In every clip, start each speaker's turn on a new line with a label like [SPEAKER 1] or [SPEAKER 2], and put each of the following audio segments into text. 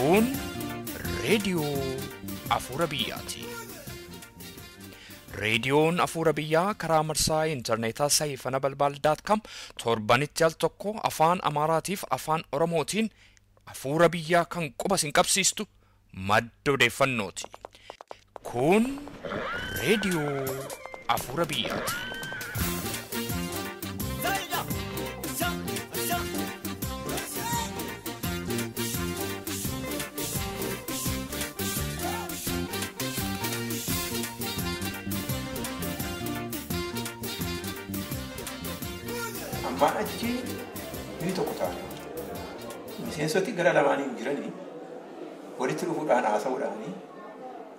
[SPEAKER 1] Kun reediyoo Afuura Biyyaati. Reediyoon Afuura Biyyaa karaa marsaa intarneetaa saayifana balbaal.com torbanitti al tokko afaan Amaaraatiif afaan Oromootiin Afuura Biyyaa kan quba sin qabsiistu madda odeeffannooti. Kun reediyoo Afuura Biyyaati.
[SPEAKER 2] Ammaan achi biyyi tokko ta'a. Miseensoti gara lamaaniin jiranii walitti dhufuudhaan haasa'uudhaanii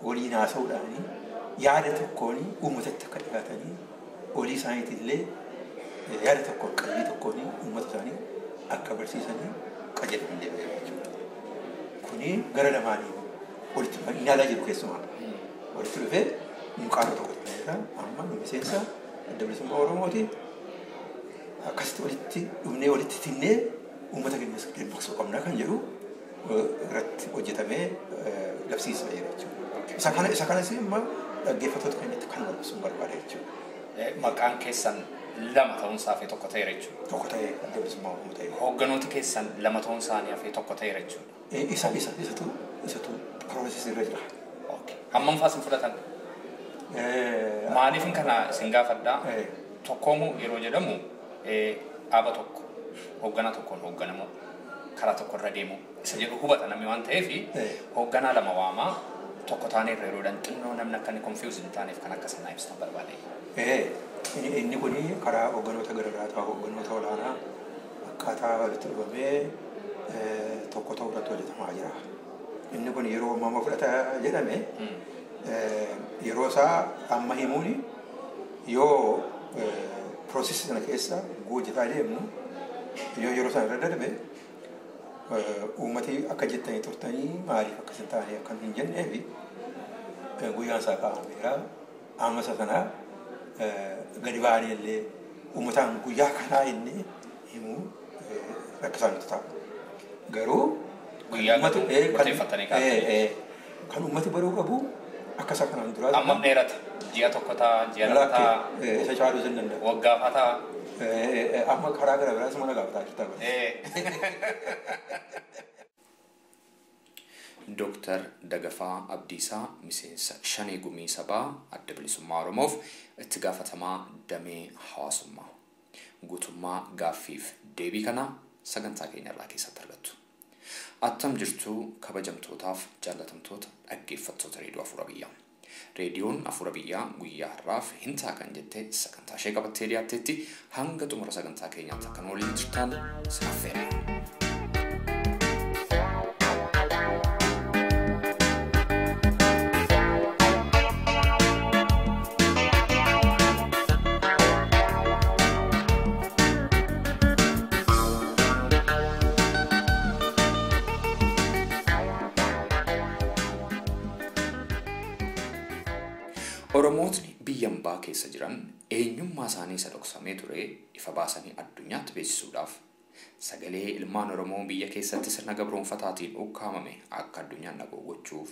[SPEAKER 2] waliin haasa'uudhaanii yaada tokkoon uummatatti akka dhiyaatanii olii isaaniitillee yaada tokkoon qalbii tokkoon uummata isaanii akka barsiisanii qajeelfamee deebi'ee jechuudha. Kuni gara lamaaniin walitti dhufanii inni alaa jiru keessumaa walitti dhufee nu qaama tokko ta'eera amma nu miseensa adda bilisummaa Oromooti. Akkasitti walitti dhufnee walitti tinnee uummata keenyas dammaqsuu qabna kan jedhu irratti hojjetamee labsiisna jechuudha. Isa kanas immoo dhaggeeffattoota keenyatti kan barbaachisuun barbaada jechuudha.
[SPEAKER 3] Maqaan keessan lama ta'uun isaa hafee tokko ta'eera jechuudha.
[SPEAKER 2] Tokko ta'ee adda bilisummaa Oromoo ta'ee.
[SPEAKER 3] Hoogganooti keessan lama ta'uun isaanii hafee tokko ta'eera jechuudha.
[SPEAKER 2] Isatu piroosesii irra jira.
[SPEAKER 3] Hammam fa'aa isin fudhatan? Maaliif kana isin gaafadhaa? Tokkoomuu yeroo jedhamu dhaaba tokko hoogganaa tokkoon hoogganamu karaa tokko irra deemu isa jedhu hubata namni waan ta'eef hoogganaa lama waamaa tokko taanee irra yeroo xinnoo namni akka inni confuse hin taaneef kan akka sanaa ibsitan barbaade.
[SPEAKER 2] Inni kun karaa hoogganoota garaagaraa hoogganoota olaanaa akkaataa walitti dhufamee tokko ta'uu irratti hojjetamaa jira. Inni kun yeroo amma fudhata jedhame yeroo isaa amma himuun yoo piroosesii sana keessa hojjetaa deemnu yoo yeroo sana irra darbe uummati akka jettanii turtanii maaliif akkas hin taane akka hin jennee fi guyyaan isaa kaa'ameera. Amma isa sana gadi ba'anii illee uummataan guyyaa kanaa inni himuu rakkisaa nutti ta'a. Garuu kan uummati baruu qabu akka isa kanaan duraa.
[SPEAKER 3] Ammam dheerata? Ji'a tokko ta'a, ji'a lama ta'a.
[SPEAKER 2] Isa caaluu hin danda'u.
[SPEAKER 3] Waggaa fa'aa ta'a.
[SPEAKER 2] Amma karaa gara biraas mana gaafataa jirta.
[SPEAKER 3] Dooktar Dagafaa Abdiisaa miseensa Shanee Gumii Sabaa Adda Bilisummaa Oromoof itti gaafatamaa damee hawaasummaa. Guutummaa gaaffiif deebii kana sagantaa keenya irraa keessatti argattu. Attam jirtu kabajamtootaaf jaallatamtoota dhaggeeffattoota reediyoo Afuura Biyyaa. Reediyoon Afuura Biyyaa guyyaa har'aaf hin ta'a kan jette sagantaa ishee qabattee dhiyaatteetti hanga xumura sagantaa keenyaatti akka nu waliin jirtan sin affeerra. Oromootni biyya hambaa keessa jiran eenyummaa isaanii isa dhoksamee ture ifa baasanii addunyaatti beeksisuudhaaf sagalee ilmaan Oromoo biyya keessatti sirna gabroonfataatiin ukkaamame akka addunyaan dhaga'u gochuuf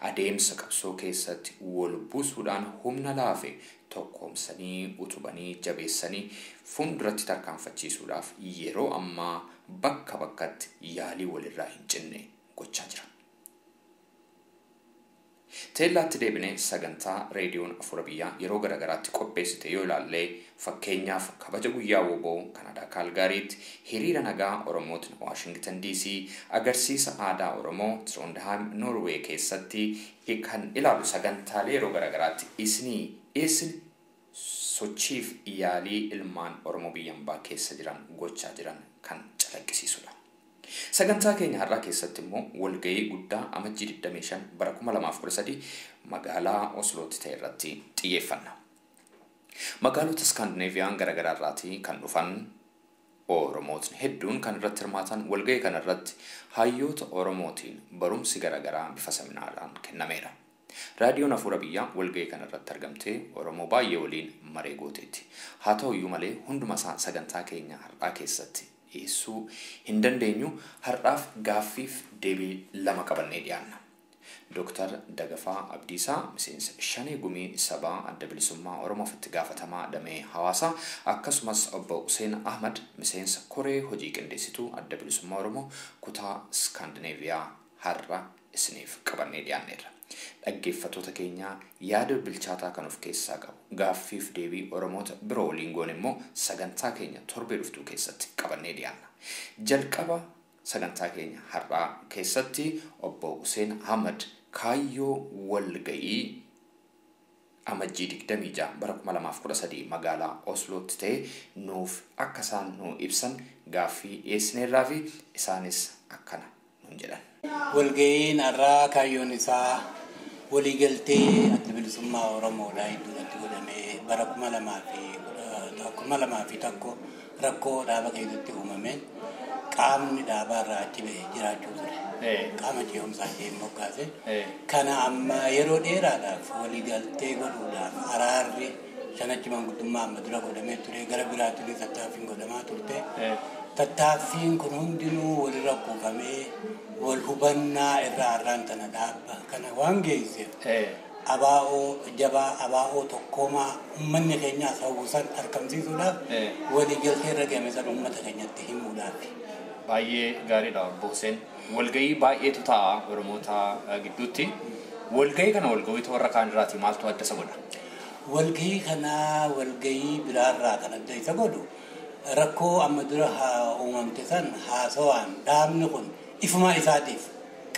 [SPEAKER 3] adeemsa qabsoo keessatti wal buusuudhaan humna laafe tokkoomsanii utubanii jabeessanii fuulduratti tarkaanfachiisuudhaaf yeroo ammaa bakka bakkatti yaalii walirraa hin cinne gochaa jira. Teellaatti deebinee sagantaa reediyoon Afuura Biyyaa yeroo garaagaraatti qopheessite yoo ilaalle fakkeenyaaf kabaja guyyaa WBO Kanaadaa Kaalgaariitti hiriira nagaa Oromootni Waashingtan DC agarsiisa aadaa Oromoo Trondheim Norway keessatti kan ilaalu sagantaalee yeroo garaagaraatti isinii dhiyeessine sochiif yaalii ilmaan Oromoo biyya hambaa keessa jiran gochaa jiran kan calaqqisiisudha. Sagantaa keenya har'aa keessatti immoo walgahii guddaa amajjii 25 bara 2013 magaalaa Oslootti ta'e irratti xiyyeeffanna. Magaalota Iskaandineeviyaan garaagaraa irraatii kan dhufan Oromootni hedduun kan irratti hirmaatan walgahii kana irratti hayyoota Oromootiin barumsi garaagaraa bifa seminaaraan kennameera. Raadiyoon Afuura Biyyaa walgahii kana irratti argamtee Oromoo baay'ee waliin maree gooteetti. Haa ta'u iyyuu malee hunduma isaa sagantaa keenya har'aa keessatti dhiyeessuu hin dandeenyu. Har'aaf gaaffiif deebii lama qabannee dhiyaanna. Dooktar Dagafaa Abdiisaa miseensa Shanee Gumii Sabaa Adda Bilisummaa Oromoof itti gaafatamaa damee hawaasaa, akkasumas obbo Hussein Ahmad miseensa koree hojii qindeessituu Adda Bilisummaa Oromoo kutaa Iskaandineeviyaa har'a isiniif qabannee dhiyaanneerra. Dhaggeeffattoota keenyaa, yaada bilchaataa kan of keessaa qabu gaaffiif deebii Oromoota biroo waliin goone immoo sagantaa keenya torbee dhuftuu keessatti qabannee dhiyaanna. Jalqaba sagantaa keenya har'aa keessatti obbo Hussein Ahmad kaayyoo walga'ii Amajjii 26 bara 2013 magaalaa Oslootti ta'e nuuf akka isaan nu ibsan gaaffii dhiyeessineerraa fi isaanis akkana nuun jedhan.
[SPEAKER 4] Walga'iin har'aa kaayyoon isaa waliigaltee Adda Bilisummaa Oromoodhaa iddoodatti godhamee bara 2001 rakkoo dhaaba keessatti uumameen qaamni dhaabaa irraa achi ba'ee jiraachuu ture. Qaama ce'umsaa ishee moggaase. Kana amma yeroo dheeraadhaaf waliigaltee godhuudhaaf araarri shanachi manguddummaa amma dura godhamee ture, gara biraatti tattaaffiin godhamaa turte. Tattaaffiin kun hundinuu walirra kuufamee wal hubannaa irraa har'aan tana dhaabba kana waan geesseef abaa'oo jabaa, abaa'oo tokkoomaa uummanni keenyaas hawwisan argamsiisuudhaaf waliigaltee irra gahame san uummata keenyatti himuudhaaf.
[SPEAKER 1] Baay'ee gaariidha obbo Hussein. Walga'ii baay'eetu ta'a Oromoota gidduutti. Walga'ii kana walga'ii warra kaan irraati maaltu adda isa godha?
[SPEAKER 4] Walga'ii kana walga'ii biraarraa kan adda isa godhu rakkoo amma dura uumamte san haasawaan dhaabni kun ifumaa isaatiif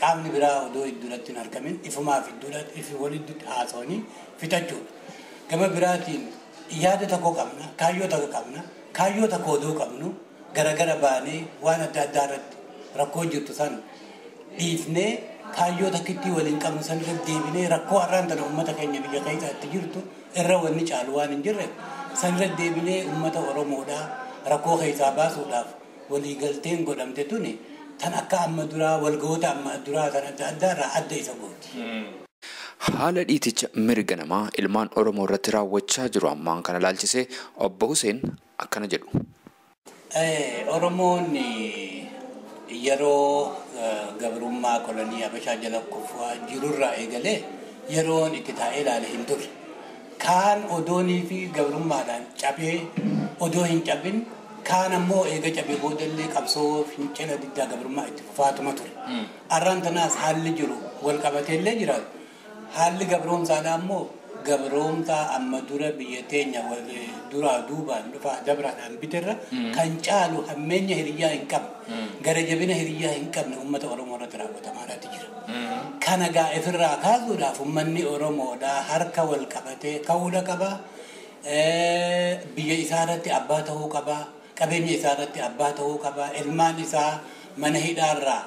[SPEAKER 4] qaamni biraa odoo idduudatti hin argamin ifumaaf idduudatti ifi walidduutti haasawanii fixachuudha. Gama biraatiin yaada tokko qabna, kaayyoo tokko qabna, kaayyoo tokko odoo qabnu garagara baanee waan adda addaa irratti rakkoo jirtu san dhiifnee kaayyoo takkitti waliin qabnu san irra deebinee rakkoo har'aan tana uummata keenya biyya keessatti jirtu irra wanni caalu waan hin jirre san irra deebinee uummata Oromoodhaa rakkoo keessaa baasuudhaaf waliigalteen godhamte tuni tan akka amma duraa walga'oota amma duraa tan adda addaa irraa adda isa gooti.
[SPEAKER 3] Haala dhiiticha mirga namaa ilmaan Oromoo irratti raawwachaa jiru ammaan kana ilaalchisee obbo Hussein akkana jedhu.
[SPEAKER 4] Oromoon yeroo gabrummaa kolonii Habashaa jala kufaa jirurraa eegalee yeroon itti taa'ee ilaale hin turre. Kaan odoonii fi gabrummaadhaan cabee odoo hin cabin, kaan ammoo eega cabee boodallee qabsoo fincila diddaa gabrummaa itti fufaatuma ture. Har'aan tanaas haalli jiru wal qabateellee jiraatu. Haalli gabroomsaadhaa ammoo gabroomsaa amma dura biyya teenya duraa duubaan dhufaa dabraadhaan biterra kan caalu hammeenya hiriyyaa hin qabne, gara jabina hiriyyaa hin qabne uummata Oromoo irratti raawwatamaadhaati jira. Kana gaa ifirraa kaasuudhaaf uummanni Oromoodhaa harka wal qabatee ka'uudha qaba. Biyya isaa irratti abbaa ta'uu qaba. Qabeenya isaa irratti abbaa ta'uu qaba. Ilmaan isaa mana hidhaarraa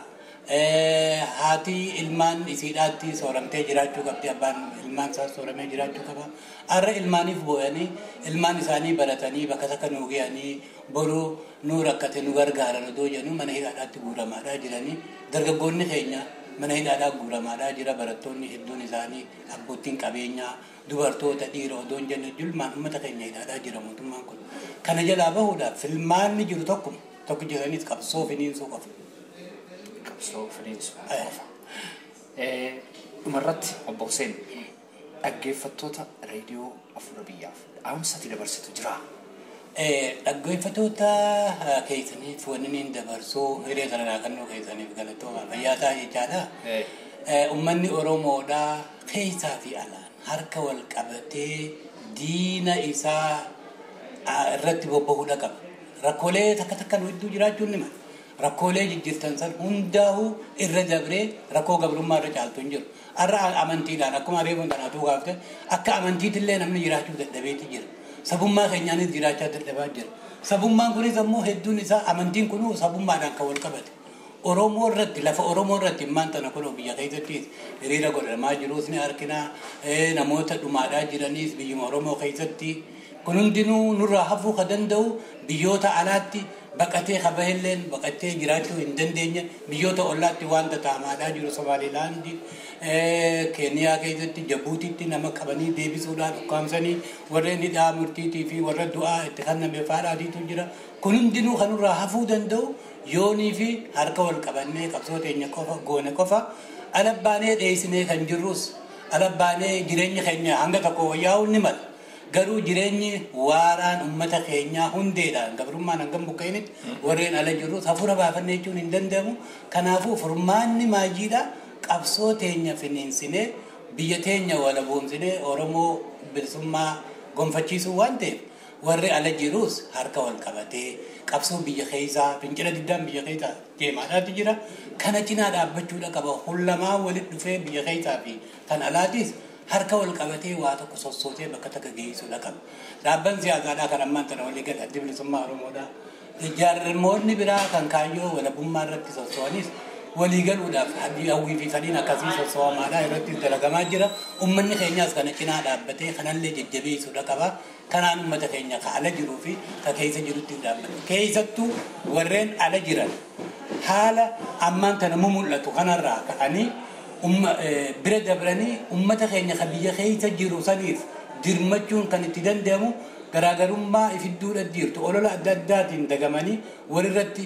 [SPEAKER 4] haati ilmaan isiidhaatti sooramtee jiraachuu qabdi, abbaan ilmaan isaa sooramee jiraachuu qaba. Har'a ilmaaniif boo'anii ilmaan isaanii baratanii bakka takka nuu ga'anii boruu nuu rakkate nu gargaaran odoo jennu mana hidhaadhaatti guuramaadhaa jiranii. Dargaggoonni keenya mana hidhaadhaa guuramaadhaa jira. Barattoonni hedduun isaanii, abbootiin qabeenyaa, dubartoota, dhiira odoo hin jenne julmaan uummata keenya hidhaadhaa jira mootummaan kun. Kana jalaa bahuudhaaf filmaanni jiru tokkuma tokko jedhaniis qabsoo finiinsuu qofa.
[SPEAKER 1] Qabsoo finiinsuu qofa. Dhumarratti obbo Hussein, dhaggeeffattoota reediyoo Afuura Biyyaaf dhaamsa ati dabarsitu jira?
[SPEAKER 4] Dhaggeeffattoota keessaniif wanni inni dabarsuu hiree kana kennuu keessaniif galatooma fayyaa ta'a jechaadha. Uummanni Oromoodhaa keessaa fi alaan harka wal qabatee diina isaa irratti bobba'uudha qaba. Rakkoolee takka takka nu hedduu jiraachuun ni mala. Rakkoolee jijjiirtan san hundaa'uu irra dabree rakkoo gabrummaa irra caaltu hin jiru. Har'a amantiidhaan akkuma reefuun tanaatuu gaafte akka amantiitillee namni jiraachuu dadhabeeti jira. Sabummaa keenyaanis jiraachaa dadhabaa jira. Sabummaan kunis ammoo hedduun isaa amantiin kunuu sabummaadhaan kan wal qabate. Oromoo irratti, lafa Oromoo irratti immaan tana kun biyya keessatti hiriira godhamaa jirus ni argina. Namoota dhumaadhaa jiranis biyyuma Oromoo keessatti. Kun hundinuu nurraa hafuu kan danda'u biyyoota alaatti Baqatee habahelleen baqatee jiraachuu hin dandeenye biyyoota ollaatti wanta taamaadhaa jiru Somaalilaandi, Keeniyaa keessatti, Jabuutitti nama qabanii deebisuudhaan ukkaamsanii warreen hidhaa murtiitii fi warra du'aa itti kenname faadhaatiitu jira. Kun hundinuu kanurraa hafuu danda'u yoonii fi harka wal qabannee qabsoo teenya qofa goone qofa alabbaanee dheessinee kan jirrus alabbaanee jireenya keenya hanga tokko wayyaa'uun ni mala. Garuu jireenyi waaraan uummata keenyaa hundeedhaan gabrummaan hangam buqqa'initti warreen ala jirrus hafuura baafannee jechuun hin danda'amu. Kanaafuu furmaanni maajiidha qabsoo teenya finiinsinee biyya teenya walaboomsinee Oromoo bilisummaa gonfachiisuu waan ta'eef warri ala jirus harka wal qabatee qabsoo biyya keessaa fincila diddaan biyya keessaa deemaadhaatu jira. Kana cinaa dhaabbachuudha qaba. Hullamaa walitti dhufee biyya keessaa fi kan alaatis harka wal qabatee waa tokko sossootee bakka takka geessuudha qaba. Dhaabban siyaasaadhaa kan ammaan tana walii gad addi bilisummaa Oromoodhaa. Jaarmoonni biraa kan kaayyoo walabummaa irratti sosso'anis walii galuudhaaf hawwii fi fedhiin akkasii sosso'amaadhaa irratti dalagamaa jira. Uummanni keenyaas kana cinaa dhaabbatee kanallee jajjabeessuudha qaba. Kanaan uummata keenya ka ala jiruu fi ka keessa jirutti dhaabbata. Keessattuu warreen ala jiran haala ammaan tana mul'atu kanarraa ka'anii bira dabranii uummata keenya ka biyya keessa jiru saniif dirmachuun kan itti danda'amu garaagarummaa ifidduudha jirtu olola adda addaatiin dagamanii walirratti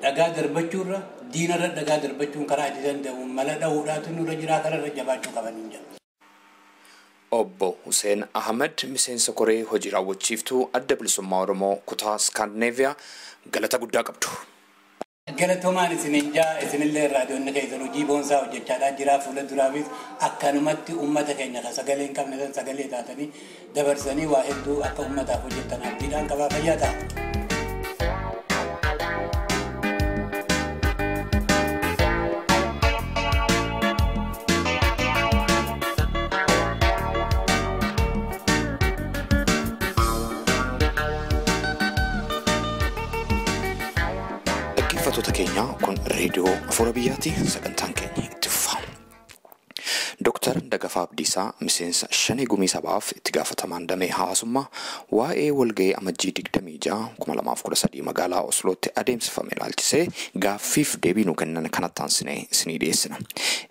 [SPEAKER 4] dhagaa darbachuurra diinarra dhagaa darbachuun karaa itti danda'amu mala dha'uudhaatu nurra jiraa kanarra jabaachuu qabanii jira.
[SPEAKER 3] Obbo Hussein Ahmed miseensa koree hojii raawwachiiftuu adda bilisummaa Oromoo kutaa Iskaandineeviyaa galata guddaa qabdu.
[SPEAKER 4] Galatoomaan isinin jaa isinillee raadiyoonni keessan hojii boonsaa hojjechaadhaa jira fuula duraafis akkanumatti uummata keenya ka sagalee hin qabne san sagalee taatanii dabarsanii waa hedduu akka uummataaf hojjettan abdiidhaan qabaa fayyaa ta'a.
[SPEAKER 3] Dhaggeeffattoota keenya kun reediyoo Afuura Biyyaati sagantaan keenya itti fufa. Dooktar Dagafaa Abdiisaa miseensa shanee gumii sabaaf itti gaafatamaan damee hawaasummaa waa'ee walga'ii amajjii 26 2013 magaalaa Oslootti adeemsifame ilaalchisee gaaffiif deebii nu kennan kanatti aansinee isinii dhiyeessina.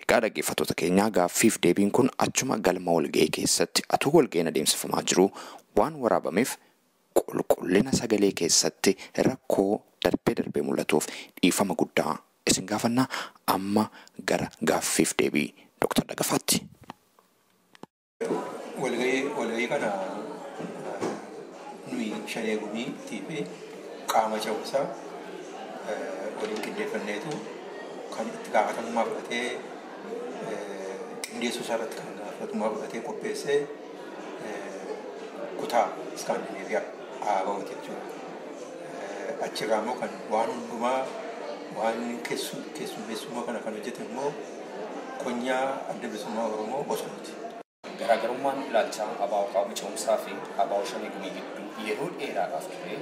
[SPEAKER 3] Egaa dhaggeeffattoota keenya gaaffiif deebiin kun achuma galma walga'ii keessatti atuu walga'iin adeemsifamaa jiru waan waraabameef qulqullina sagalee keessatti rakkoo darbee darbee mul'atuuf dhiifama guddaa isin gaafannaa amma gara gaaffiif deebii Dooktar Dagafaatti.
[SPEAKER 2] Walga'ii kana nuyi shanee gumiitii fi qaama ce'umsaa waliin qindeeffanneetu kan itti gaafatamummaa fudhatee qindeessuu isaa irratti kan gaafatamummaa fudhatee qopheessee kutaa Iskaandineeviyaa ABO'ti jechuudha. Achirraa immoo kan waan hundumaa waan keessummeessummaa kana kan hojjete immoo konyaa adda bilisummaa Oromoo Oslooti.
[SPEAKER 3] Garaagarummaan ilaalchaa ABO qaama ce'umsaa fi ABO shanee gumii gidduu yeroo dheeraadhaaf ture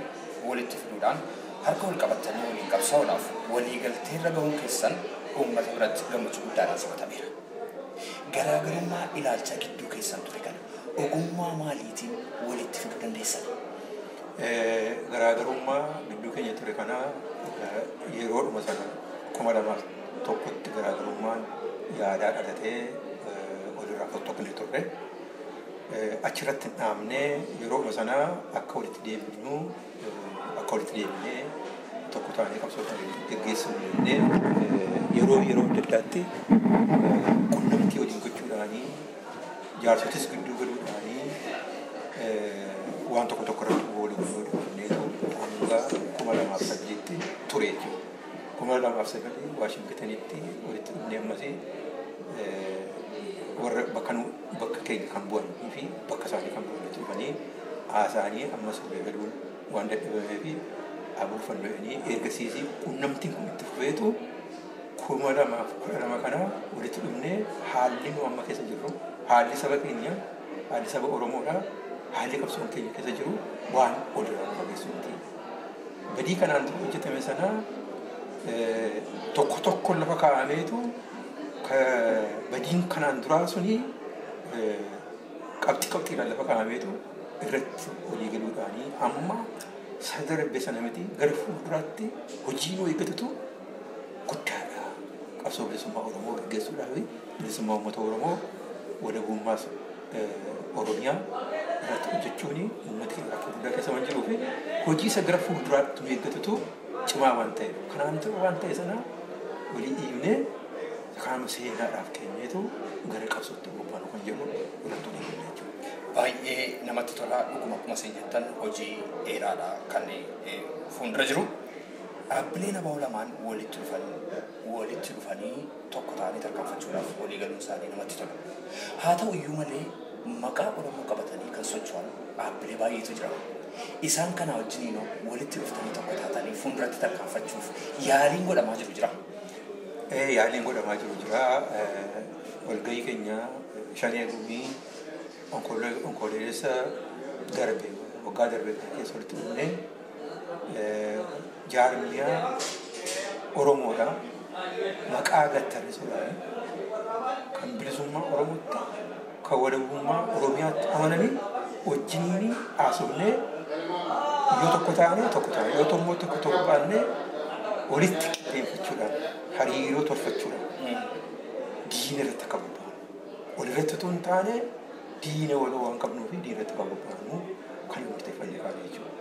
[SPEAKER 3] walitti fiduudhaan harka wal qabatanii waliin qabsaa'uudhaaf waliigalteerra gahuun keessan uummata biratti gammachuu guddaadhaan simatameera. Garaagarummaa ilaalchaa gidduu keessan ture kana ogummaa maaliitiin walitti fiduu dandeessan?
[SPEAKER 2] Garaagarummaa gidduu keenya ture kana yeroodhuma sana 2001tti garaagarummaan yaadaa dhalatee walirraa fottoqne turre. Achirratti hin dhaabnee yeroodhuma sana akka walitti deebinu akka walitti deebinee tokko taanee qabsoo kana geggeessinu jennee yeroo yeroo adda addaatti qunnamtii waliin gochuudhaanii jaarsotis gidduu galuudhaanii waan tokko tokko irratti walii galuu dandeenyeetu hanga 2009tti ture jechuudha. 2009 Waashingtanitti walitti dhufnee ammas warra bakka nu bakka keenya kan bu'anii fi bakka isaanii kan bu'anii dhufanii haasa'anii ammas walii galuun waan dadhabamee fi abuufanno'anii ergasiis qunnamtiin kun itti fufeetu 2012 kana walitti dhufnee haalli nu amma keessa jirru haalli saba keenya haalli saba Oromoodha haalli qabsoon keenya keessa jiru waan walirraa nu fageessu miti. Badii kanaan dura hojjetame sana tokko tokko lafa kaa'ameetu badiin kanaan duraa suni qabxii qabxiidhaan lafa kaa'ameetu irratti walii galuudhaanii amma Sadarbe sana miti gara fuulduraatti hojiin eeggatutu guddaadha. Qabsoo bilisummaa Oromoo gaggeessuudhaaf bilisummaa uummata Oromoo walabummaa Oromiyaa irratti hojjechuun uummata keenya rakkoo guddaa keessa waan jiruu fi hojii isa gara fuulduraatti nu eeggatutu cimaa waan ta'eef. Kanaan dura waan ta'e sana walii dhiibnee kanuma seenaadhaaf kenneetu gara qabsootti bobbaanu kan jedhu irratti walii galle jechuudha.
[SPEAKER 3] Baay'ee namatti tola. Dhuguma akkuma isin jettan hojii dheeraadha kan fuuldura jiru. Dhaabbileen ABO lamaan walitti dhufanii tokko ta'anii tarkaanfachuudhaaf walii galuun isaanii namatti tola. Haa ta'u iyyuu malee maqaa Oromoo qabatanii kan socho'an dhaabbilee baay'eetu jira. Isaan kana wajjiniin walitti dhuftanii tokko taatanii fuulduratti tarkaanfachuuf yaaliin godhamaa jiru jira.
[SPEAKER 2] Yaaliin godhamaa jiru jira. Walgahii keenya shanee gumii onkololeessa darbe waggaa darbe keessa walitti dhufnee jaarmiyaa Oromoodha. Maqaa gattarrisuudhaan kan bilisummaa Oromootti kan walabummaa Oromiyaatti amananii wajjiniin haasofnee yoo tokko taane tokko taane yoo tokko tokko tokko baannee walitti qixxeeffachuudhaan hariiroo tolfachuudhaan diina irratti akka bobba'an. Walirratti otoo hin taane diina waloo waan qabnuu fi diina irratti akka bobba'anu kan murteeffannee kaane jechuudha.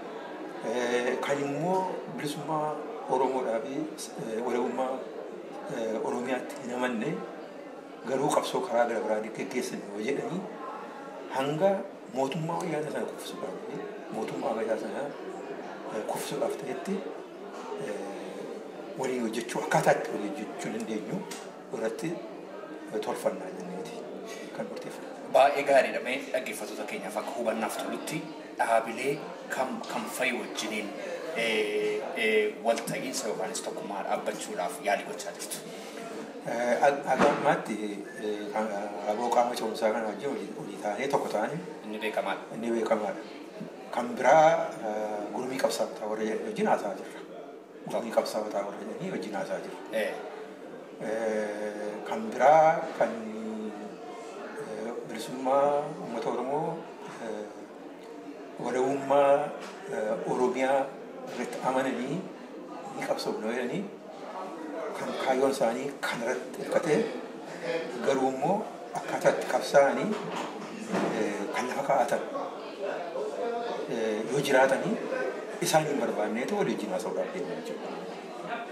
[SPEAKER 2] Kan immoo bilisummaa Oromoodhaa fi walabummaa Oromiyaatti hin amanne garuu qabsoo karaa gara biraa geggeessan yoo jedhanii hanga mootummaa wayyaanee sana kuffisuudhaaf mootummaa Habashaa sana kuffisuudhaaf ta'etti waliin hojjechuu akkaataa itti waliin hojjechuu dandeenyu irratti tolfannaa jenneeti kan murteeffanne.
[SPEAKER 3] Baay'ee gaariidha. Mee dhaggeeffattoota keenyaaf akka hubannaaf tolutti dhaabilee kam kam fa'i wajjiniin walta'iinsa yookaanis tokkummaa dhaabbachuudhaaf yaalii gochaa jirtu.
[SPEAKER 2] Aga ammaatti ABO qaama ce'umsaa kana wajjin hojii taanee tokko taane
[SPEAKER 3] Inni beekamaadha.
[SPEAKER 2] Inni beekamaadha. Kan biraa gurmii qabsaa'otaa warra jedhanii wajjin haasa'aa jirra. Gurmii qabsaa'otaa warra jedhanii wajjin haasa'aa jirra. Kan biraa kan bilisummaa uummata Oromoo walabummaa Oromiyaa irratti amananii ni qabsoofna jedhanii kan kaayyoon isaanii kan irratti hirkatee garuu immoo akkaataa itti qabsaa'anii kan lafa kaa'atan yoo jiraatanii isaan hin barbaanneetu walii wajjin haasa'uudhaaf deemaa jechuudha.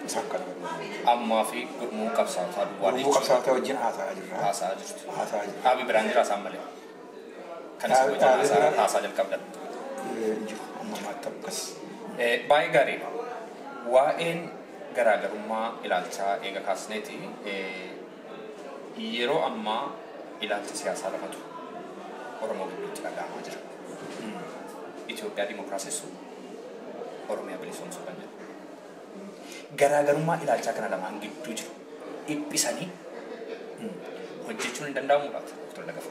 [SPEAKER 2] Isaan kana barbaanne.
[SPEAKER 3] Ammaa fi gurmuu qabsaa'otaa duwwaa
[SPEAKER 2] Gurmuu qabsaa'otaa wajjin haasa'aa jirra.
[SPEAKER 3] Haasa'aa jirtu.
[SPEAKER 2] Haasa'aa jirra.
[SPEAKER 3] Dhaabii biraan jira isaan malee. Kan isaan wajjin haasaa jalqabdan.
[SPEAKER 2] Jiru amma ammaatti akkas.
[SPEAKER 3] Baay'ee gaariidha. Waa'een garaagarummaa ilaalchaa eega kaasneeti yeroo ammaa ilaalcha siyaasaa lamatu Oromoo gidduutti dhaga'amaa jira. Itoophiyaa dimookiraasessuu, Oromiyaa bilisoomsuu kan jedhu. Garaagarummaa ilaalchaa kana lamaan gidduu jiru dhiphisanii hojjechuun hin danda'amu laata, Dr. Lagafa?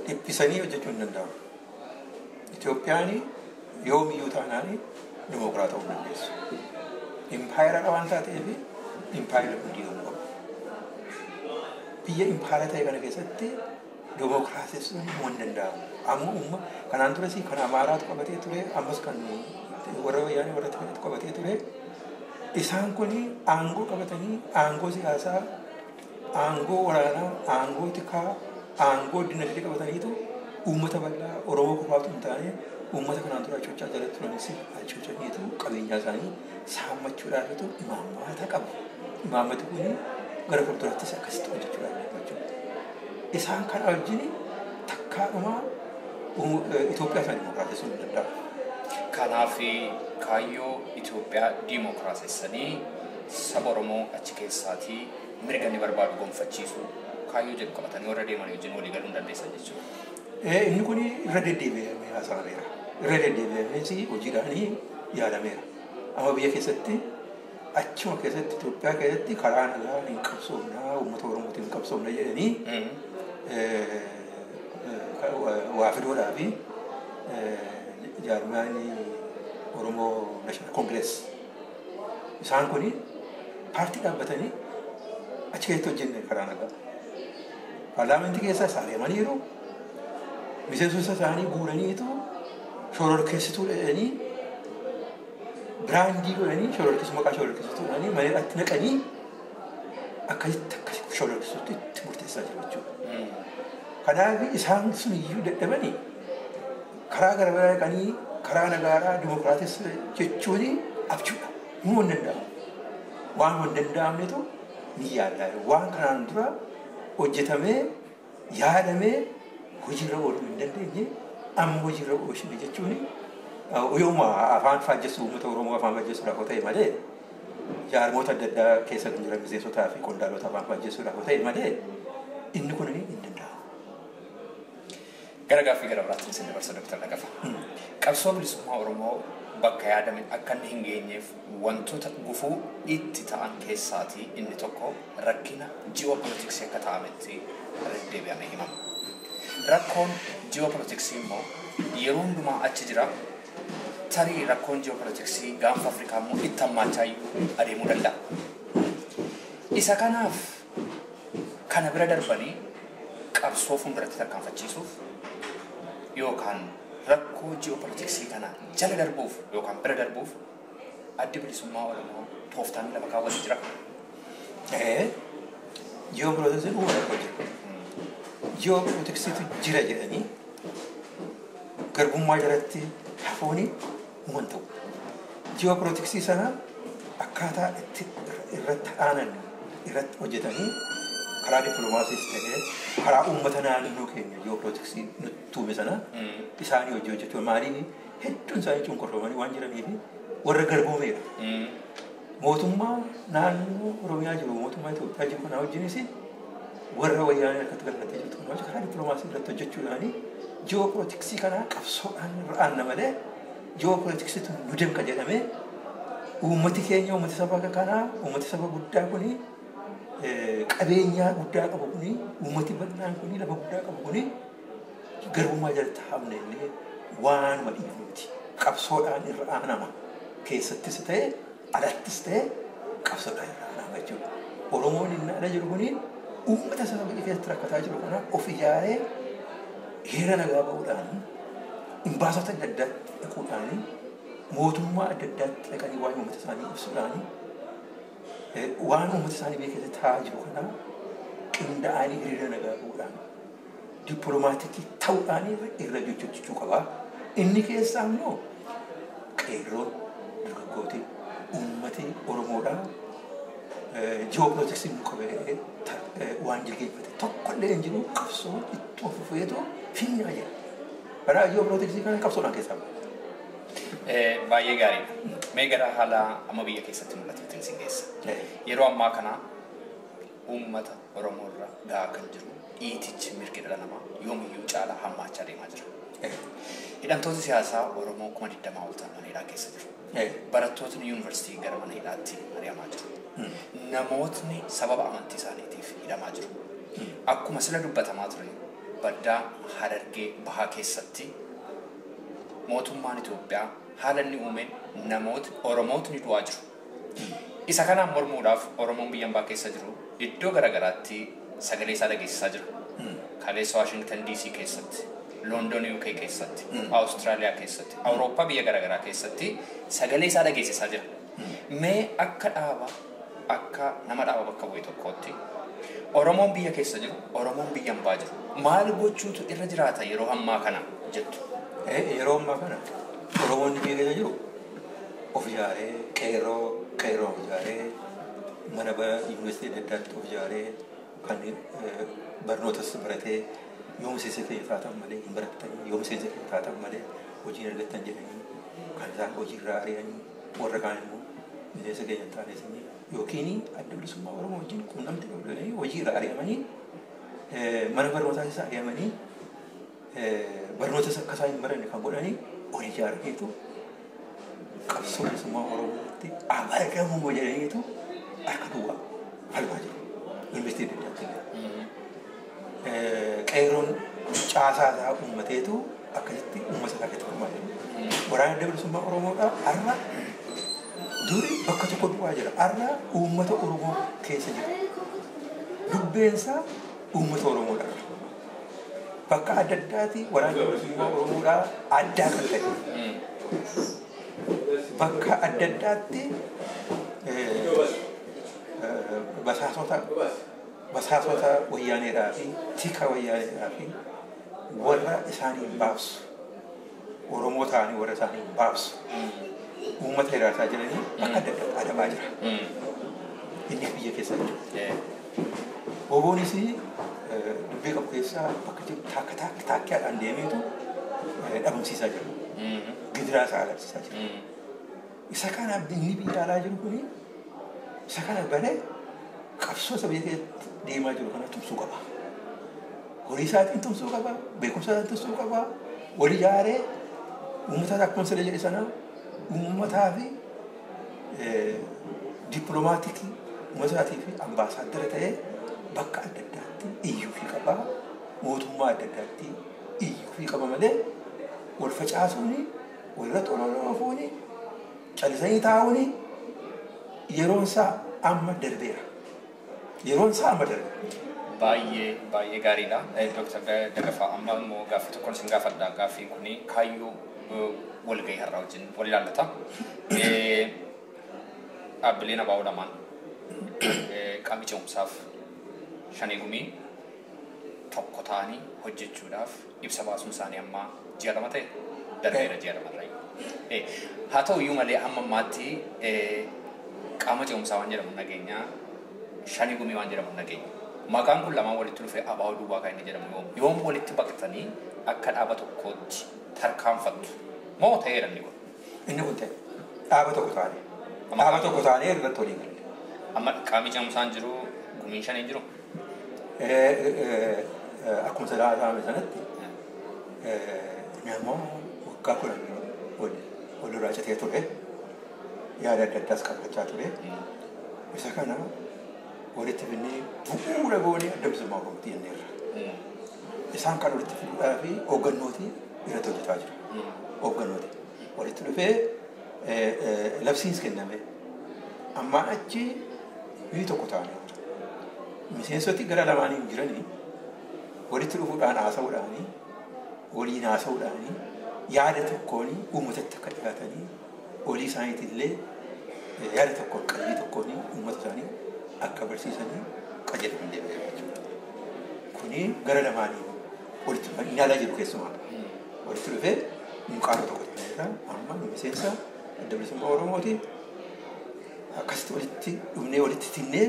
[SPEAKER 2] Dhiphisanii hojjechuun hin danda'amu. Itoophiyaan yoomiyyuu taanaan dimookiraat ta'uu hin dandeessu. Impaayera waan taateef impaayera kun diigamuu qaba. Biyya impaayera ta'e kana keessatti dimookiraasessuun hin danda'amu. Amma uumma kanaan duras kan Amaaraatu qabatee ture, ammas kan warra wayyaanee warra Tigraaytu qabatee ture. Isaan kun aangoo qabatanii aangoo siyaasaa, aangoo waraanaa, aangoo tikaa, aangoo dinagdee qabataniitu uummata bal'aa Oromoo qofaatu hin taane uummata kanaan dura hacuuccaa jalatti turanis hacuuccaniitu qabeenyaa isaanii saammachuudhaafatu imaammata qabu. Imaammati kun gara fuulduraattis akkasitti hojjechuudhaaf jechuudha. Isaan kana wajjin takkaadhuma Itoophiyaa sana dimookiraatessuu hin danda'amu.
[SPEAKER 3] Kanaaf kaayyoo Itoophiyaa dimookiraatessanii saba Oromoo achi keessaatii mirga inni barbaadu gonfachiisuu kaayyoo jedhu qabatanii warra deeman wajjin walii galuu hin dandeessan jechuudha.
[SPEAKER 2] Inni kun irra deddeebi'amee haasa'ameera. Irra deddeebi'amees hojiidhaan yaalameera. Amma biyya keessatti achuma keessatti Itoophiyaa keessatti karaa nagaa hin qabsoofnaa uummata Oromootiin hin qabsoofna jedhanii waa fiduudhaa fi jaarmaan Oromoo National Congress isaan kun paartii dhaabbatanii achi keessatti hojjenne karaa nagaa. Paarlaamantii keessa adeemaniiru. Miseensota isaanii guuraniitu Shororkeessituu jedhanii biraandii godhanii shororkeessu maqaa shororkeessituu jedhanii mana hidhaatti naqanii akkasitti akkasitti shororkeessituutti itti murteessaa jiru jechuudha. Kanaaf isaan sun iyyuu dadhabanii karaa gara biraa dhaqanii karaa nagaaraa dimokiraatis jechuun abjuudha. Himuu hin danda'amu. Waan hin danda'amnetu ni yaaddaa. Waan kanaan dura hojjetamee yaadamee hojiirra ooluu hin dandeenye amma hojiirra oolchine jechuun yooma afaan faajjessu uummata Oromoo afaan faajjessuudhaaf yoo ta'e malee jaarmoota adda addaa keessa kan jiran miseensotaa fi qondaalota afaan faajjessuudhaaf yoo ta'e malee inni kun hin danda'amu.
[SPEAKER 3] Gara gaaffii gara biraatti isin dabarsa Dr. Lagafa. Qabsoo bilisummaa Oromoo bakka yaadame akka inni hin geenyeef wantoota gufuu itti ta'an keessaatii inni tokko rakkina ji'oopolitiksii akka ta'ametti irra deebi'amee himama. Rakkoon ji'oopolitiksii immoo yeroo hundumaa achi jira. Tarii rakkoon ji'oopolitiksii gaanfa Afrikaa immoo itti hammaachaa iyyuu adeemuu danda'a. Isa kanaaf kana bira darbanii qabsoo fuulduratti tarkaanfachiisuuf yookaan rakkoo ji'oopolitiksii kana jala darbuuf yookaan bira darbuuf addi bilisummaa Oromoo tooftaan lafa kaawwate jira.
[SPEAKER 2] Ji'oopolitiksiin uuma rakkoo jira. Ji'oopolitiksiitu jira jedhanii garbummaa jalatti hafuuni uuma hin ta'u. Ji'oopolitiksii sana akkaataa itti irratti aanan irratti hojjetanii karaa dippiloomaasiis ta'ee karaa uummata naannoo keenya ji'oopolitiksii nutti tuume sana isaanii hojii hojjechuu maaliin hedduun isaanii cunqurfamanii waan jiraniif warra garboomeedha. Mootummaa naannoo Oromiyaa jiru mootummaa Itoophiyaa jiru kanaa wajjinis warra wayyaanee harkatti galfattee jirtu kanaa wajjin karaa dippiloomaasii irratti hojjechuudhaani ji'oopolitiksii kanaa qabsoodhaan irra aanna malee ji'oopolitiksiitu nu danqa jedhamee uummati keenya uummati saba kanaa uummati saba guddaa kuni qabeenyaa guddaa qabu kuni uummati bal'aan kuni lafa guddaa qabu kuni garbummaa jalatti hafne illee waanuma dhiifnuti. Qabsoodhaan irra aanama. Keessattis ta'e alattis ta'e qabsoodhaan irra aanama jechuudha. Oromoon inni ala jiru kuni uummata saba biyya keessatti rakkataa jiru kana of ijaaree heera nagaa ba'uudhaan imbaasota adda addaatti dhaquudhaan mootummaa adda addaatti dhaqanii waa'ee uummata isaanii ibsuudhaan waan uummata isaanii biyya keessatti ta'aa jiru kana qindaa'anii hiriira nagaa ba'uudhaan dippiloomaatiikii ta'uudhaan irra hojjechuu qaba. Inni keessaa immoo qeerroon dargaggooti uummati Oromoodhaa ji'oopolitiksiin nu qabee waan jilgeenfate tokkollee hin jiru qabsoo ittuma fufeetu fiinyaa jira. Karaa ji'oopolitiksii kana qabsoodhaan keessaa ba'a.
[SPEAKER 3] Baay'ee gaariidha. Mee gara haala amma biyya keessatti mul'atutti isin geessa. Yeroo ammaa kana uummata Oromoo irra gahaa kan jiru dhiitichi mirgi dhala namaa yoomiyyuu caalaa hammaachaa deemaa jira. Hidhamtoota siyaasaa Oromoo 20,000 ol ta'an mana hidhaa keessa jiru. Barattootni yuunivarsiitii gara mana hidhaatti ari'amaa jiru. Namootni sababa amantii isaaniitiif hidhamaa jiru. Akkuma sila dubbatamaa ture baddaa Harargee Bahaa keessatti mootummaan Itoophiyaa haala inni uumeen namootni Oromootni du'aa jiru. Isa kanaan mormuudhaaf Oromoon biyya ambaa keessa jiru iddoo garaagaraatti sagalee isaa dhageessisaa jira. Kaleessa Waashingtan DC keessatti, London UK keessatti, Awustiraaliyaa keessatti, Awurooppaa biyya garaagaraa keessatti sagalee isaa dhageessisaa jira. Mee akka dhaaba akka nama dhaaba bakka bu'e tokkootti Oromoon biyya keessa jiru, Oromoon biyya ambaa jiru. Maal gochuutu irra jiraata yeroo ammaa kana jettu?
[SPEAKER 2] Yeroo ammaa kana Oromoon biyya keessa jiru of ijaaree qeerroo qeerroo of ijaaree mana yuunivarsiitii adda addaatti of ijaaree kan barnootas baratee yoo miseensa keenya taatan malee hin barattanii yoo miseensa keenya taatan malee hojii hin argattan jedhanii kan isaan hojii irraa ari'anii warra kaan immoo miseensa keenya hin taane isinii yookiin adda bilisummaa Oromoo wajjin quunnamtii qabu jedhanii hojii irraa ari'amanii mana barnootaa keessa ari'amanii barnootas akka isaan hin baranne kan godhanii ol ijaaraniitu qabsoo bilisummaa Oromootti abaramuu jedhaniitu harka duwwaa falmaa jiru. Yuunivarsiitii adda addaatti illee. Qeerroon caasaa isaa uummateetu akkasitti uummata isaa keessatti falmaa jiru. Waraanni adda bilisummaa Oromoodhaa har'a duri bakka tokko duwwaa jira. Har'a uummata Oromoo keessa jira. Dubbeensaa uummata Oromoodha. Bakka adda addaati waraanni bilisummaa Oromoodhaa addaa kan ta'e. Bakka adda addaatti basaasota wayyaaneedhaa fi tika wayyaaneedhaa fi warra isaaniin baabsu Oromoo ta'anii warra isaaniin baabsu uummata hiraarsaa jiranii bakka adda addaatti adabaa jira. Inni biyya keessa jiru. Oboonis dubbii qabu keessaa bakka jiru taakka taakka taakkaadhaan deemeetu dhabamsiisaa jira. Gidiraa isaa agarsiisaa jira. Isa kana inni biyya alaa jiru kuni isa kana baree qabsoo isa biyya keessatti deemaa jiru kana tumsuu qaba. Horii isaatiin tumsuu qaba, beekumsa isaatiin tumsuu qaba, wal ijaaree uummata akkuma sila jedhe sana uummataa fi dippiloomaatiikii uummata isaatii fi ambaasaaddara ta'ee bakka adda addaatti iyyuu fi qaba, mootummaa adda addaatti iyyuu fi qaba malee wal facaasuuni, walirratti ololoofuuni, calisanii taa'uuni yeroon isaa amma darbeera. Yeroon isaa amma darbeera.
[SPEAKER 3] Baay'ee baay'ee gaariidha. Dooktar Dagafaa, amma immoo gaaffii tokkoon isin gaafadha. Gaaffiin kun kaayyoo walgahii har'aa wajjin wal ilaallata. Dhaabbileen ABO lamaan qaamni ce'umsaaf shanee gumii tokko ta'anii hojjechuudhaaf ibsa baasuun isaanii amma ji'a 2 ta'e darbeera ji'a 2 irra. Haa ta'u iyyuu malee amma ammaatti qaama ce'umsaa waan jedhamu nageenya, shanee gumii waan jedhamu nageenya. Maqaan kun lamaan walitti dhufee ABO duwwaa kan inni jedhamu yoom? Yoom walitti baqatanii akka dhaaba tokkootti tarkaanfattu? Moo ta'eera inni kun?
[SPEAKER 2] Inni kun ta'e. Dhaaba tokko taane. Dhaaba tokko taanee irratti walii galle.
[SPEAKER 3] Amma qaamni ce'umsaan jiru, gumiin shaniin jiru?
[SPEAKER 2] Akkuma sadaa dhaame sanatti nama waggaa 10 walirraa citee ture. Yaada adda addaas qabachaa ture. Isa kana walitti fidnee bu'uura goonee adda bilisummaa Oromootti jenneerra. Isaan kan walitti fiduudhaa fi hooggannooti irratti hojjetaa jira. Hooggannooti walitti dhufee labsiins kenname. Ammaan achi biyyi tokko ta'anii miseensoti gara lamaaniin jiranii walitti dhufuudhaan haasa'uudhaanii waliin haasa'uudhaanii yaada tokkoon uummatatti akka dhiyaatanii olii isaaniitillee yaada tokkoon qalbii tokkoon uummata isaanii akka barsiisanii qajeelfamni deebi'ee jechuudha. Kuni gara lamaanii walitti dhufanii inni alaa jiru keessumaa walitti dhufee nu qaama tokko ta'eera amma nu miseensa adda bilisummaa Oromooti akkasitti walitti dhufnee walitti tinnee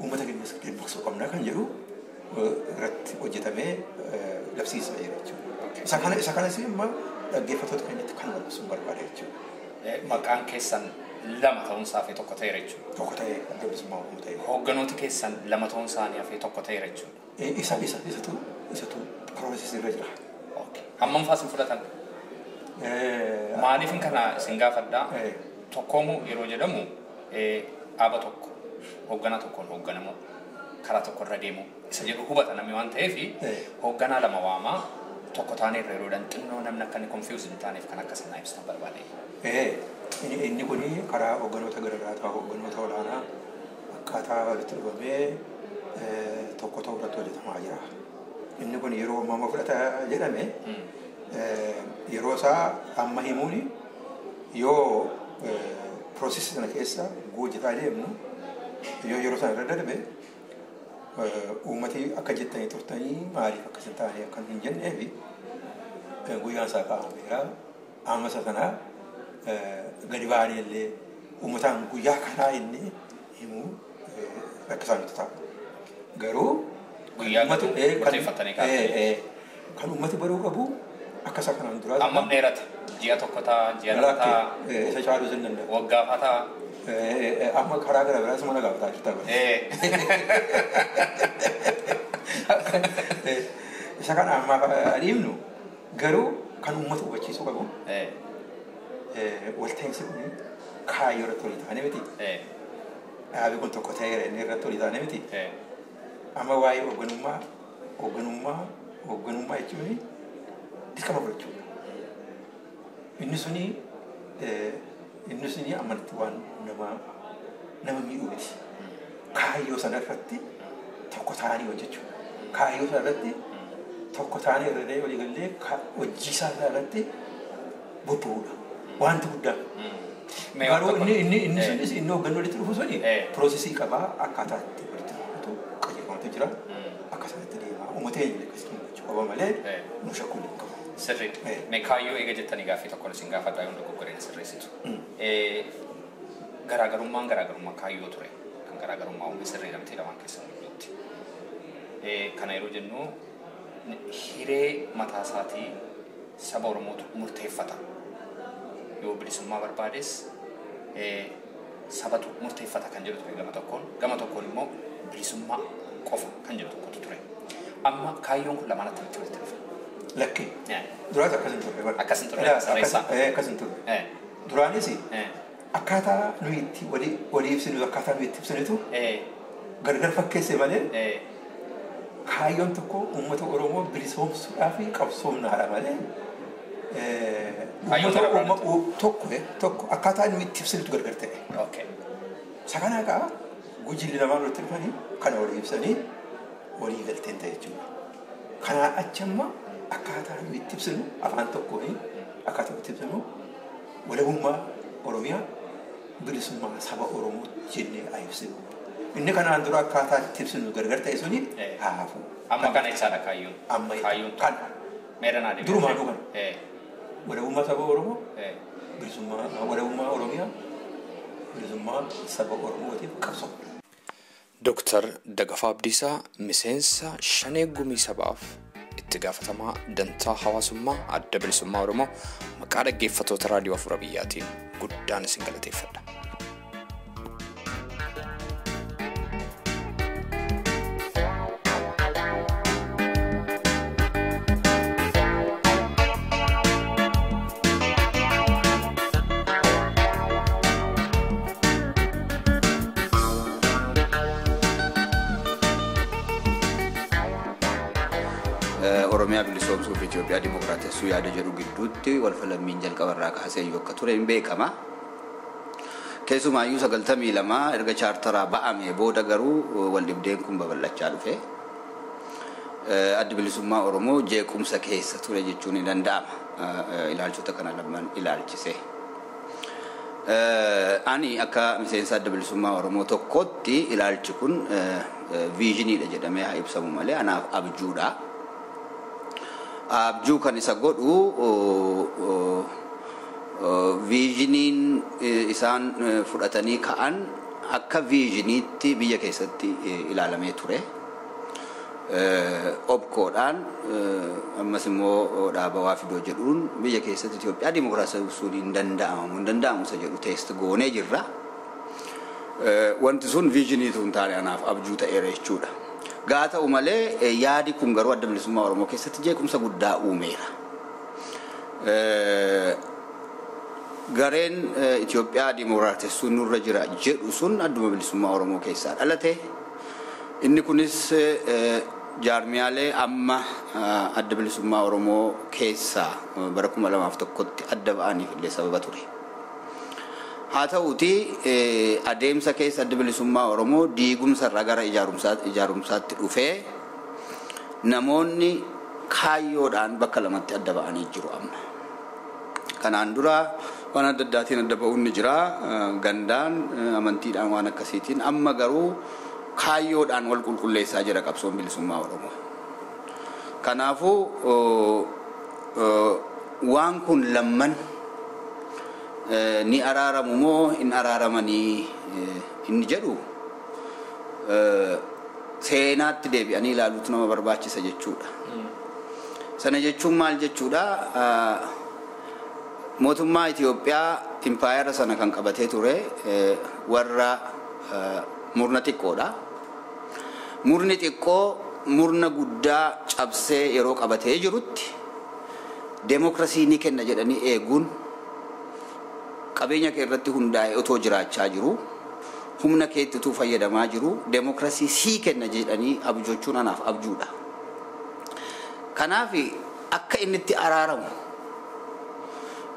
[SPEAKER 2] uummata keenyas dammaqsuu qabna kan jedhu irratti hojjetamee labsiisaa jira jechuudha. Isa kanas immoo dhaggeeffattoota keenyatti kan walbisuun barbaada jechuudha.
[SPEAKER 3] Maqaan keessan lama ta'uun isaa hafee tokko ta'eera jechuudha.
[SPEAKER 2] Tokko ta'ee adda bilisummaa Oromoo ta'ee.
[SPEAKER 3] Hoogganooti keessan lama ta'uun isaanii hafee tokko ta'eera jechuudha.
[SPEAKER 2] Isatu piroosesii irra jira.
[SPEAKER 3] Hammam fa'aa isin fudhatan? Maaliif kana isin gaafadhaa? Tokkoomu yeroo jedhamu dhaaba tokko hoogganaa tokkoon hoogganamu karaa tokko irra deemu isa jedhu hubata namni waan ta'eef hoogganaa lama waamaa tokko taanee irra yeroo xinnoo namni akka inni confuse hin taaneef kan akka sanaa ibsitan barbaade.
[SPEAKER 2] Inni kun karaa hoogganoota garaagaraa hoogganoota olaanaa akkaataa walitti dhufamee tokko ta'u irratti hojjetamaa jira. Inni kun yeroo amma fudhata jedhame yeroo isaa amma himuun yoo piroosesii sana keessa hojjetaa deemnu yoo yeroo sana irra darbe uummati akka jettanii turtanii maaliif akkas hin taane akka hin jenneefi guyyaan isaa kaa'ameera. Amma isa sana gadi ba'anii illee uummataan guyyaa kanaa inni himuu rakkisaa nutti ta'a. Garuu kan uummati baruu qabu akka isa kanaan duraa.
[SPEAKER 3] Ammam dheerata? Ji'a tokko ta'a, ji'a lama ta'a.
[SPEAKER 2] Isa caaluu hin danda'u.
[SPEAKER 3] Waggaa fa'aa ta'a.
[SPEAKER 2] Amma karaa gara biraas mana gaafataa jirta. Isa kana amma adeemnu garuu kan uummata hubachiisuu qabu. Walta'iinsi kun kaayyoo irratti walii taane miti. Dhaabi kun tokko ta'eera inni irratti walii taane miti. Amma waa'ee hoogganummaa hoogganummaa hoogganummaa jechuun dirqama fudhachuudha. Inni suni amantii waan nama miidhuu miti. Kaayyoo sana irratti tokko ta'anii hojjechuu. Kaayyoo sana irratti Tokko taanee irra walii gallee hojii isaa irratti bobba'uudha. Wanti guddaan. Garuu inni sunis inni hoogganuu walitti dhufu suni piroosesii qabaa akkaataa itti walitti dhufutu qajeelfamatu jira. Akka sanatti deemaa uummata keenya akkasitti mul'achuu qaba malee nu shakkuu hin qabu.
[SPEAKER 3] Sirri. Mee kaayyoo eega jettanii gaaffii tokkoon isin gaafadhaa yoo dogoggoreen sirreessitu. Garaagarummaan garaagarummaa kaayyoo ture kan garaagarummaa uume sirrii lamtee lamaan keessan gidduutti. Kana yeroo jennu hiree mataa isaatii saba Oromootu murteeffata. Yoo bilisummaa barbaades sabatu murteeffata kan jedhu ture gama tokkoon gama tokkoon immoo bilisummaa qofa kan jedhu tokkotu ture. Amma kaayyoon kun lamaan akkamitti walitti dhufa?
[SPEAKER 2] Lakki. Duraas akkas hin turre.
[SPEAKER 3] Akkas hin turre. Sirreessaa.
[SPEAKER 2] Akkas hin turre. Duraanis akkaataa nuyi itti walii ibsinu akkaataa nuyi itti ibsinutu gargar fakkeesse malee kaayyoon tokko uummata Oromoo bilisoomsuudhaa fi qabsoomnaadha malee tokko akkaataa nuyi itti ibsinutu gargar ta'e. Isa kana egaa gujilli lamaan walitti dhufanii kana walii ibsanii walii galteen ta'e jechuudha. Kanaan achi amma akkaataa nuyi itti ibsinu afaan tokkoon akkaataa itti ibsinu walabummaa Oromiyaa bilisummaa saba Oromoo jennee haa ibsinu. Inni kanaan dura akkaataa itti ibsinu gargar ta'e suni haa hafu.
[SPEAKER 3] Amma kana ibsaadha kaayyoon.
[SPEAKER 2] Amma
[SPEAKER 3] kaayyoon
[SPEAKER 2] kana.
[SPEAKER 3] Meera naa deebi'e.
[SPEAKER 2] Durumaanuu kana. Walabummaa saba Oromoo bilisummaa walabummaa Oromiyaa bilisummaa saba Oromootiif qabsoo.
[SPEAKER 1] Dooktar Dagafaa Abdiisaa miseensa Shanee Gumii Sabaaf itti gaafatamaa dantaa hawaasummaa adda bilisummaa Oromoo maqaa dhaggeeffattoota raadiyoo Afuura Biyyaatiin guddaan isin galateeffadha.
[SPEAKER 5] Oromiyaa bilisoomsuuf Itoophiyaa dimookiraatessuu yaada jedhu gidduutti walfalammiin jalqabarraa kaasee iyyuu akka ture hin beekama. Keessumaayyuu 92 erga chaartaraa ba'ame booda garuu waldhibdeen kun babal'achaa dhufe. Addi bilisummaa Oromoo jeequmsa keessa ture jechuun ni danda'ama. Ilaalchota kana lamaan ilaalchise. Ani akka miseensa adda bilisummaa Oromoo tokkotti ilaalchi kun viizhiniidha jedhamee haa ibsamu malee anaaf abjuudha. Abjuu kan isa godhu viizhiniin isaan fudhatanii ka'an akka viizhiniitti biyya keessatti ilaalamee ture. Obkoodhaan ammas immoo dhaaba waa fidoo jedhuun biyya keessatti Itoophiyaa dimookiraasii hin danda'amu hin danda'amu isa jedhu teest goonee jirra. Wanti sun viizhiniitu hin taane anaaf abjuu ta'eera jechuudha. Gaa ta'u malee yaadi kun garuu adda bilisummaa Oromoo keessatti jeequmsa guddaa uumeera. Gareen Itoophiyaa dimookiraatessuun nurra jira jedhu sun adduma bilisummaa Oromoo keessaa dhalate. Inni kunis jaarmiyaalee amma adda bilisummaa Oromoo keessaa bara 2001tti adda ba'aniif illee sababa ture. Haa ta'uuti adeemsa keessa adda bilisummaa Oromoo diigumsa irraa gara ijaarumsaatti dhufee namoonni kaayyoodhaan bakka lamatti adda ba'anii jiru amma. Kanaan dura waan adda addaatiin adda ba'uun ni jira. Gandaan amantiidhaan waan akkasiitiin amma garuu kaayyoodhaan wal qulqulleessaa jira qabsoon bilisummaa Oromoo. Kanaafuu waan kun lamman ni araaramu moo hin araaramanii inni jedhu seenaatti deebi'anii ilaaluutu nama barbaachisa jechuudha. Sana jechuun maal jechuudha? Mootummaa Itoophiyaa impaayera sana kan qabatee ture warra murna xiqqoodha. Murni xiqqoo murna guddaa cabsee yeroo qabatee jirutti deemokiraasii ni kenna jedhanii eeguun qabeenya kee irratti hundaa'e otoo jiraachaa jiru humna keetti utuu fayyadamaa jiru deemokiraasii sii kenna jedhanii abjoochuun anaaf abjuudha. Kanaaf akka inni itti araaramu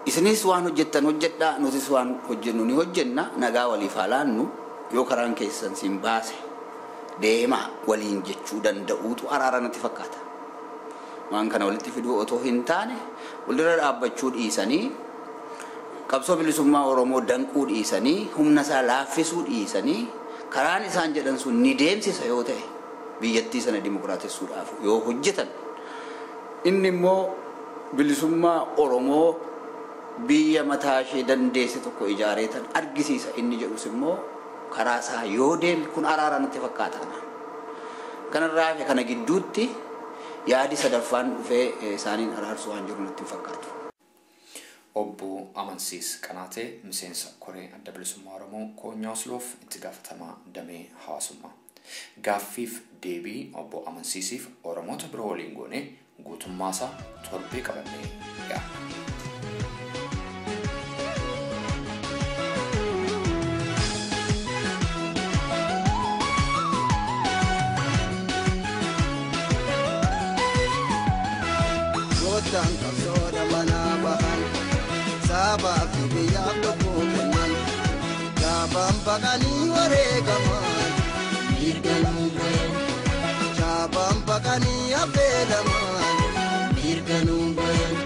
[SPEAKER 5] isinis waan hojjettan hojjedhaa nutis waan hojjennu ni hojjenna nagaa waliif haa laannu yoo karaan keessan siin baase deemaa waliin jechuu danda'uutu araara natti fakkaata. Waan kana walitti fiduu otoo hin taane walirra dhaabbachuu dhiisanii qabsoo bilisummaa Oromoo danquu dhiisanii humna isaa laaffisuu dhiisanii karaan isaan jedhan sun ni deemsisa yoo ta'e biyyattii sana dimokiraatessuudhaaf yoo hojjetan inni immoo bilisummaa Oromoo biyya mataa ishee dandeesse tokko ijaareetan argisiisa inni jedhus immoo karaa isaa yoo deeme kun araara natti fakkaata. Kanarraa fi kana gidduutti yaadi sadaffaan dhufee isaaniin araarsu waan jiru natti hin fakkaatu.
[SPEAKER 3] Obbo Amansiis Qanaatee miseensa koree adda bilisummaa Oromoo Koonyaa Osloof itti gaafatamaa damee hawaasummaa. Gaaffiif deebii obbo Amansiisiif Oromoota biroo waliin goone guutummaasaa torbee qabannee dhiyaanna.
[SPEAKER 6] Goottaan qabsoodha manaa bahan sabaa fi biyyaaf lubbuu kennan gaafaan baqanii wareegaman mirga nuun bayan shaabaan baqanii affeelaman mirga nuun bayan.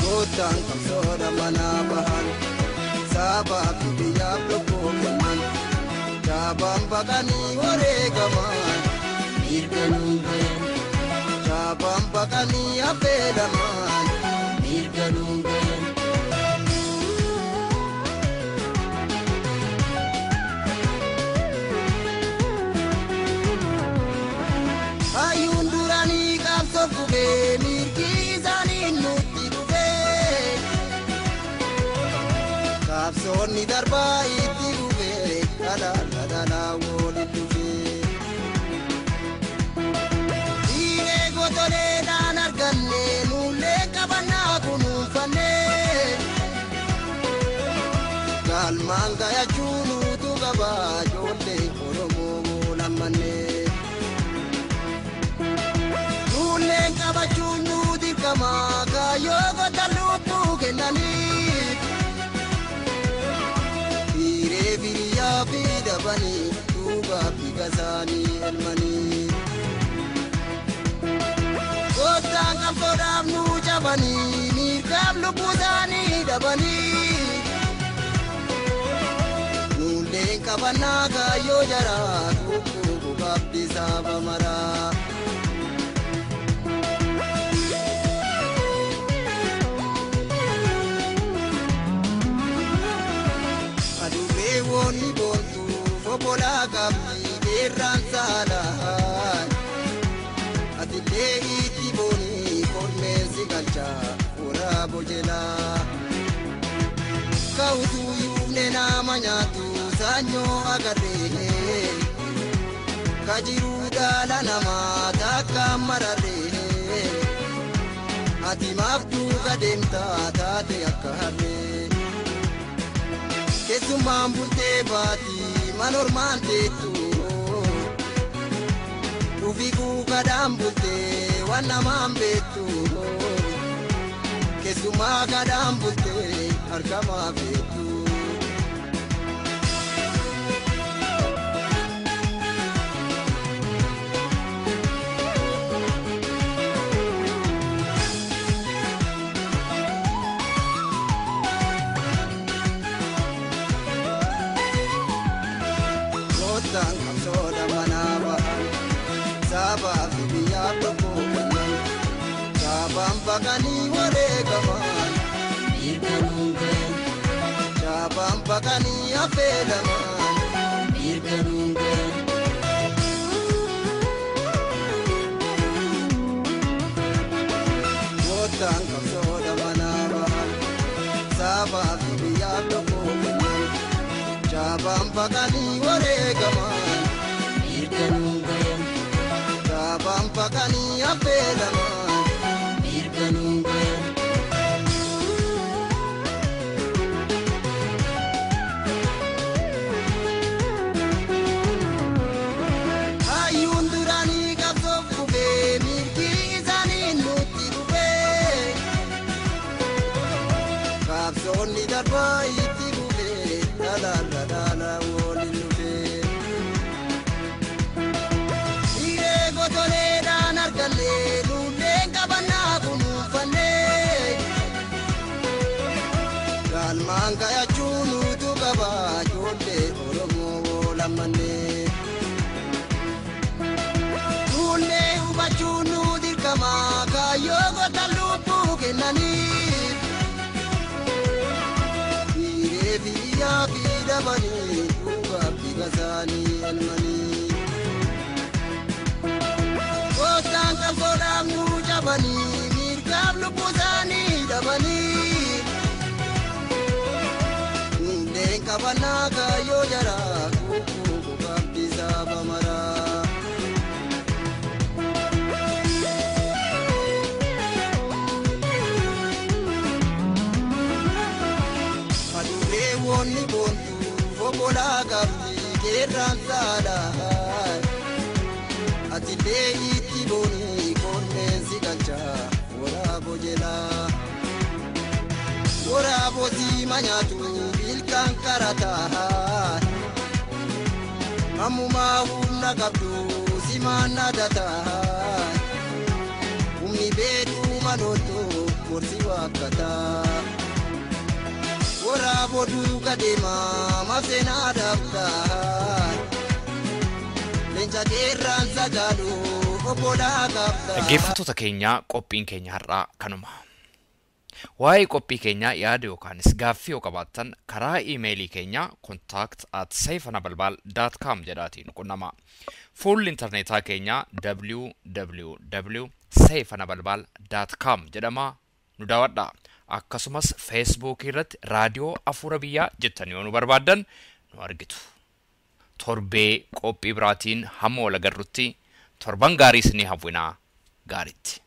[SPEAKER 6] Goottaan qabsoodha manaa bahan sabaa fi biyyaaf lubbuu kennan. Shaabaan baqanii wareegaman mirga nuun bayan shaabaan baqanii affeelaman mirga nuun bayan. Hayyuun duranii qabsoof kufee mirgi isaanii nutti dhufee qabsoonni darbaa itti dhufee. Dhala waliin dhufee. Dhiiree gotoleedhaan arganne nullee qabannaa kunuunfannee. Galmaan gayachuu nutu qaba ijoollee Oromoo lammannee. Nullee qabachuu nu dirqama kaayyoo goota lubbuu kennanii. Dhiiree biyyaa fi dabanii duuba fi gasaanii elmanii. Goottaan qabsoodhaaf nu cabanii mirgaaf lubbuu isaanii dhabanii. Nulleen qabannaa kaayyoo jaraa tuukkuu qabdi saba maraa. Adureewwan boontu fobolaa qabdi beerraan saalaan. Atillee itti booni kormeensi galchaa waraaboo jelaa. Ka'utu yuufne nama nyaatu saanyoo agarree. Kajiruu dhala namaa takka mararree. Ati maaf duuka deemtaa taate akka harree. Keessumaan bultee baatii manormaan teettu. Dhufi kuukadhaan bultee waan namaan beektu. Keessumaa kadhaan bultee harkamaa beektu. Goottaan qabsoodha manaa bahan sabaa fi biyyaaf lubbuu kennan shaabaan baqanii wareegaman mirga nuun bayan shaabaan baqanii affeelaman mirga nuun bayan. Goottaan qabsoodha manaa bahan sabaa fi biyyaaf lubbuu kennan shaabaan baqanii wareegaman mirga nuun bayan shaabaan baqanii affeelaman mirga nuun bayan. Hayyuun duranii qabsoof kufee mirgi isaanii nutti dhufee. Qabsoonni darbaa itti dhufee dhalaarra dhala waliin dhufee. dhabanii dhugaaf dhiiga isaanii elmanii. Gooftaan qabsoodhaaf nuu cabanii mirgaaf lubbuu isaanii dhabanii. Hundeen qabannaa kaayyoo jaraa kukkuu qabdiisaa bamaraa. Adureewwan boontu fokolaa qabdi keerraan saadhaa. Atilee itti booni qonneen si galcha waraaboo jelaa. Waraaboo siima nyaatu ilkaan karataa. Ammumaa humna qabdu simaan adataa. Humni beekuma loltuu gorsi waakkataa. Waraaboo duuka deemaa mafseenaa dabtaa. Leenca qeerransa jaaluu obbolaa qabdaa.
[SPEAKER 1] Dhaggeeffattoota keenya, qophiin keenya har'aa kanuma. Waa'ee qophii keenyaa yaada yookaanis gaaffii yoo qabaattan, karaa iimeelii keenya contact@seifanabalbal.com jedhaatiin qunnama. Fuulli intarneetaa keenya www.seifanabalbal.com jedhama, nu daawwadha. Akkasumas Feesbuukii irratti Raadiyoo Afuura Biyyaa jettanii yoo nu barbaaddan nu argitu. Torbee qophii biraatiin hamma wal agarrutti torban gaarii isinii hawwinaa, gaariitti.